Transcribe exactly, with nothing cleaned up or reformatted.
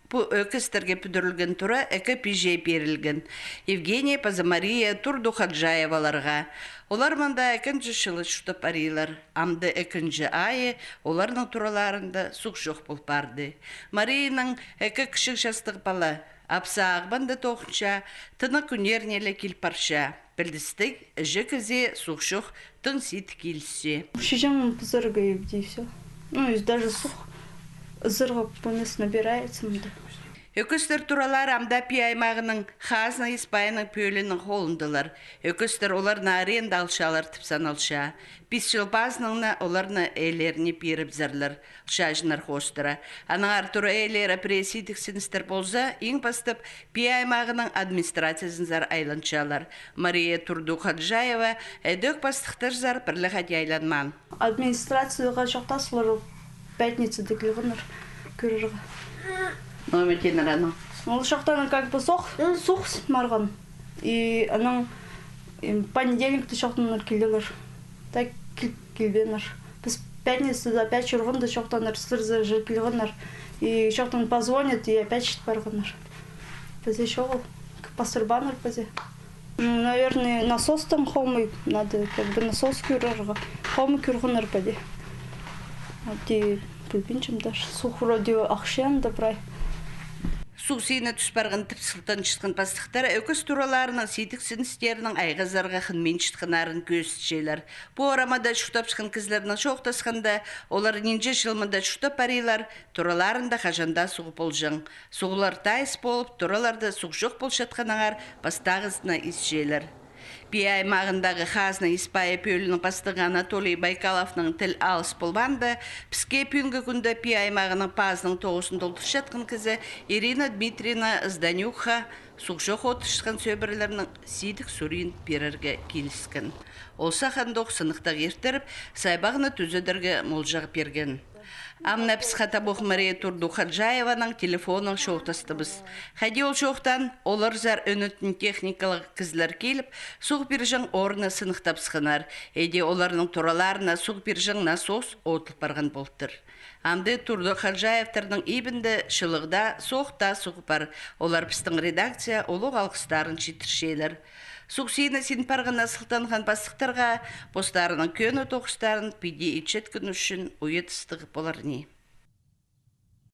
Пу ӧкістерге пӱдірілген тура ікі пиҷее пирілген: Евгения паза Мария Турдухаджаеваларға. Олар мында ікінҷі чылы чуртап парирлар. Амды ікінҷі айы оларның тураларында суғ чох пол парды. Марияның ікі кічіг частығ пала. Апсаа Ағбанда тоғынча, тынағ кӱннеріне ле кил парча. Пілдістіг, іҷе кізее суғ чох тың сидік килісче. Чиҷең пызарға ибде, и всё. Ну, и даже суғ ызырға пу мес набирается мында. Ӧкістер туралары амды Пии аймағының Хаазна Испайының пӧлиинің холындалар. Ӧкістер оларны аренда алчалар тіп саналча. Пис чыл пазынаң на оларны ээлеріне пирібізерлер, чачыннар хоостыра. Аннаңар тура ээлері пірее сидіксіністер полза, иң пастап Пии аймағының администрациязынзар айланчалар. Мария Турдухаджаева ідӧк пастыхтарзар пір ле хати айланмаан. Администрацияға чоохтассалар, ол пятницада килгеннер кӧрерге. Ноға тииннер анаң? Ол чоохтаннар, как бы, суғ, суғ син парған. И анаң, м, понедельникте чоохтаннар килділер. Так кил-, килбееннер. Піс пятницада опять чӧргенде чоохтаннар, сірер же килгеннер. И чоохтаннар, позвонят, и опять чит парғаннар. Пізее чоғыл, пастырбааннар пізее. М, наверное, насостаң хомай, надо, как бы, насос кӧрерге. Хомай кӧргеннер пе дее. А тее пілбинчем даже. Суғ вроде ахчаан даа прай. Суғ сині тӱс парған тіп сылтанчатхан пастыхтар ӧкіс тураларының сидіксіністерінің айғазарға хынминчатханнарын кӧзітчелер. Пу орамада чуртапчатхан кізілернең чоохтасханда, олар нинҷе чыл мында чуртап парирлар, тураларында хаҷан даа суғ полҷаң. Суғлар тайыс полып, тураларда суғ чох полчатханнаңар пастағызына исчелер. Пии аймағындағы Хаазна Испайы пӧлиинің пастығы Анатолий Байкаловнаң тіл алыс полбаанда, піске пӱӱнгі кӱнде Пии аймағының пазының тоғызын толдырчатхан кізі Ирина Дмитриевна Зданюкха суғ чох одырчатхан сӧбірелернің сидік сурин пирерге киліскен. Ол сах андох сыныхтағ иртіріп, сайбағны тӱзедерге молҷағ пирген. Ам на піс хатабох Мария Турдухаджаеванаң телефоннаң чоохтастыбыс. Хайди ол чоохтаан, оларзар ӧнетін техникалығ кізілер киліп, суғ пирҷең орынны сыныхтабысханнар. Иди оларның тураларына суғ пирҷең насос одыл парған полтыр. Амды Турдухаджаевтарның ибінде чылығ даа, соох даа суғ пар. Олар пістің редакция улуғ алғыстарын читірчелер. Суғ сині син парғанына сылтанған пастыхтарға постарының кӧні тоғыстарын піди итчеткен ӱчӱн уйадыстығ полар ни.